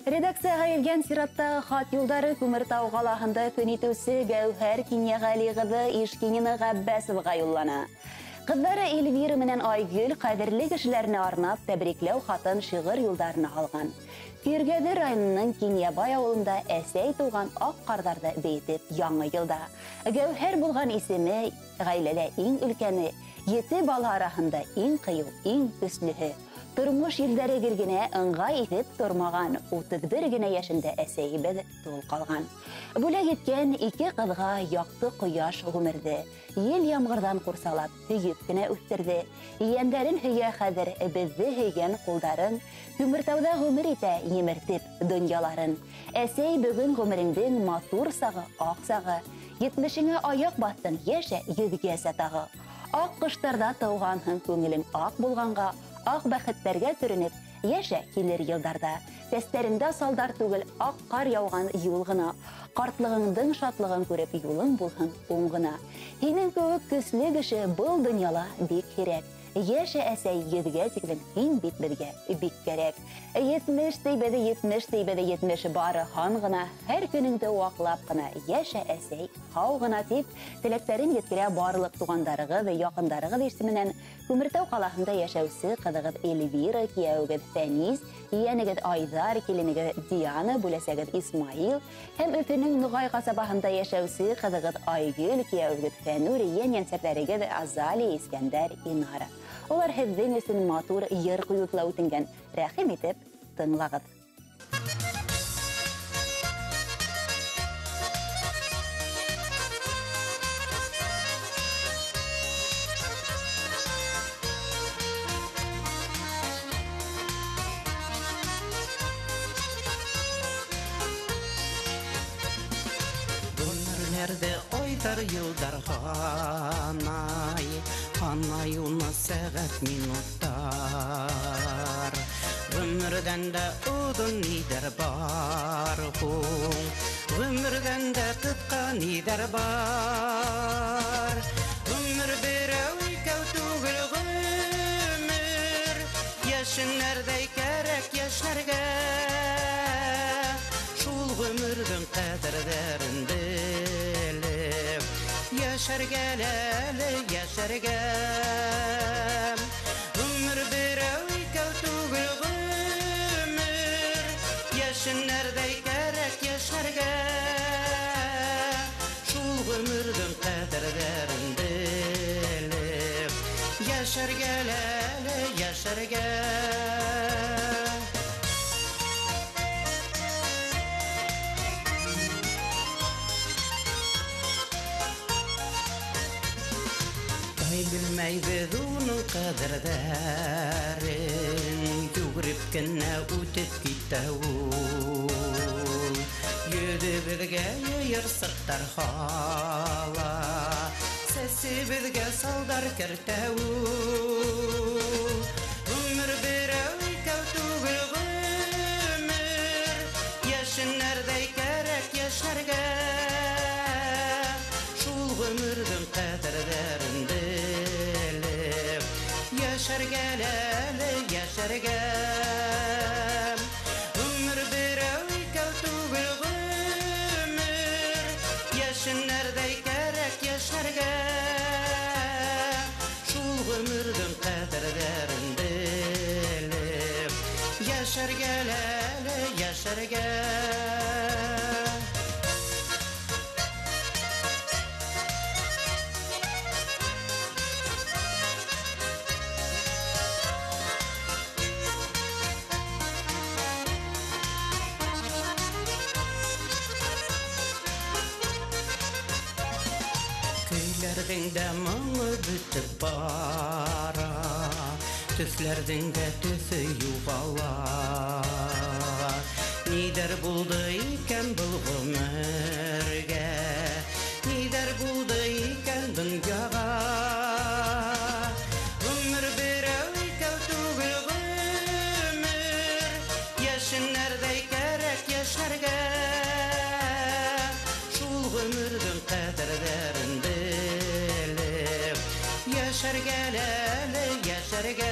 Редакцияға килгән сираттағы хат юлдары Күмертау ҡалаһында көн итеүсе Гәүһәр Кинйәғәли ҡыҙы Ишкинина Ғәббәсоваға юллана. Ҡыҙҙары Эльвира менән Айгөл ҡәҙерле кешеләренә арнап тәбрикләү хатын шиғыр юлдарына алған. Көйөргәҙе районының Кинйәбай ауылында әсәй тыуған аҡ ҡарҙарҙы бейетеп яңы йылда. Гәүһәр булған исеме ғаиләлә иң өлкәне, 7 бала араһында иң ҡыйыу, иң көслөһө. Тормош елдәре гел генә ыңғай итеп тормаған, 31 генә йәшендә әсәйебеҙ тол ҡалған. Бүләк иткән 2 ҡыҙға яҡты ҡояш ғүмерҙе, ел ямғырҙан ҡурсалап, һөйөп кенә үҫтерҙе. Ейәндәрен һөйә хәҙер, беҙҙе һөйгән ҡулдарын, Күмертауҙа ғүмер итә емертеп донъяларын. Әсәй, бөгөн ғүмереңдең матур сағы, аҡ сағы, 70-еңә аяҡ баҫтың, йәшә 100-гәсә тағы. Аҡ ҡыштарҙа тыуғанһың, күңелең аҡ булғанға, аҡ бәхеттәргә төрөнөп, йәшә килер йылдарҙа. Сәстәреңдә салдар түгел, аҡ ҡар яуған юл ғына. Ҡартлығыңдың шатлығын күреп, юлың булһын уң ғына. Һинең кеүек көслө кеше был донъяла бик һирәк. Йәшә, әсәй, 100-гә тиклем, һин бит беҙгә бик кәрәк. 70 тейбәҙе, 70 тейбәҙе, 70 бары һан ғына, һәр көнөңдө ваҡлап ҡына, йәшә, әсәй, һау ғына тип, теләктәрен еткерә барлыҡ туғандарығыҙ, яҡындарығыҙ исеменән Күмертау ҡалаһында йәшәүсе ҡыҙығыҙ Эльвира, кейәүегеҙ Фәнис, ейәнегеҙ Айҙар, киленегеҙ Диана, бүләсәгеҙ Исмаил һәм Өфөнөң Нуғай ҡасабаһында йәшәүсе ҡыҙығыҙ Айгөл, кейәүегеҙ Фәнүр, ейән-йәнсәптәрегеҙ Азалия, Искәндәр, Инара. Улар һеҙҙең өсөн матур йыр ҡуйыуҙы үтенгән. Рәхим итеп тыңлағыҙ. Ғүмерҙәрҙе айҙар, йылдар һанай, һанай уны сәғәт, минуттар. Ғүмерҙән дә оҙон ниҙәр бар һуң, ғүмерҙән дә ҡыҫҡа ниҙәр бар. Ғүмер берәү икәү түгел ғүмер, йәшенәрҙәй кәрәк йәшнәргә. Шул ғүмерҙең ҡәҙерҙәрен белеп, йәшәргә әле, йәшәргә. Ғүмер берәү икәү түгел ғүмер, йәшенәрҙәй кәрәк йәшнәргә. Шул ғүмерҙең ҡәҙерҙәрен белеп, йәшәргә әле, йәшәргә. Белмәйбеҙ уның ҡәҙерҙәрен, йүгереп кенә үтеп китә ул. Йөҙөбөҙгә йыйырсыҡтар һала, сәсебеҙгә салдар кәртә ул. Ғүмер берәү икәү түгел ғүмер, йәшенәрҙәй кәрәк йәшнәргә. Шул ғүмерҙең ҡәҙерҙәрен белеп, йәшәргә әле, йәшәргә. Ғүмер берәү икәү түгел ғүмер, йәшенәрҙәй кәрәк йәшнәргә. Шул ғүмерҙең ҡәҙерҙәрен белеп, йәшәргә әле, йәшәргә. Көйләрҙең дә моңо бөтөп бара, төҫләрҙең дә төҫө юғала. Ниҙәр булды икән был ғүмергә, ниҙәр булды икән донъяға. Ғүмер берәү икәү түгел ғүмер, йәшенәрҙәй кәрәк йәшнәргә. Шул ғүмерҙең ҡәҙерҙәрен белеп, йәшәргә әле, йәшәргә.